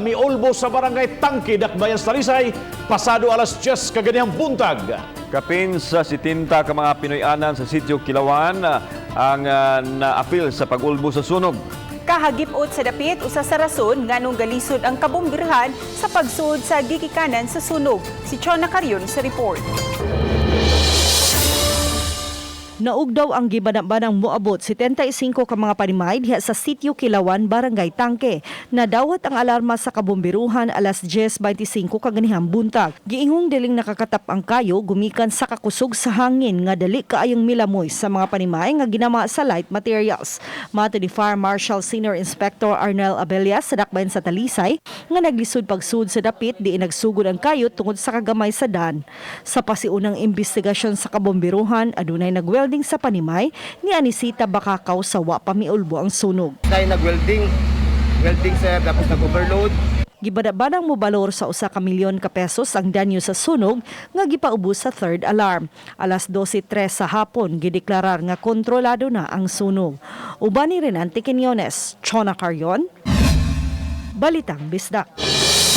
miulbo sa Barangay Tangke, Dakbayan sa Talisay, pasado alas 10 kaganihang buntag. Kapin sa 70 ka mga Pinoy-anan sa sitio Kilawan ang naapil sa pag-ulbo sa sunog. Kahagipot sa dapit, usa sa rason nganong galisod ang kabumbirhan sa pagsud sa gikikanan sa sunog. Si Chona Carion sa report. Naugdaw ang gibana-banang moabot 75 ka mga panimay diha sa Sitio Kilawan, Barangay Tangke. Nadawat ang alarma sa kabombiruhan alas 10:25 kaganihang buntag. Giingong diling nakakatap ang kayo gumikan sa kakusog sa hangin nga dali kaayong milamoy sa mga panimay nga ginama sa light materials. Mato ni Fire Marshal Senior Inspector Arnel Abella sa Dakbayan sa Talisay nga naglisod pagsud sa dapit di nagsugod ang kayo tungod sa kagamay sa dan. Sa pasiunang investigasyon sa kabombiruhan, adunay nagwelding sa panimay ni Anisita Bakakaw sa wa pa miulbo ang sunog. Tayo nag-welding. Welding, sir, tapos nag-overload. Gibanabanang mobalor sa 1 ka milyon ka pesos ang danyo sa sunog nga gipaubos sa third alarm. Alas 12:03 sa hapon, gideklarar nga kontrolado na ang sunog. Uban ni Renante Quiñones, Chona Carion, Balitang Bisdak.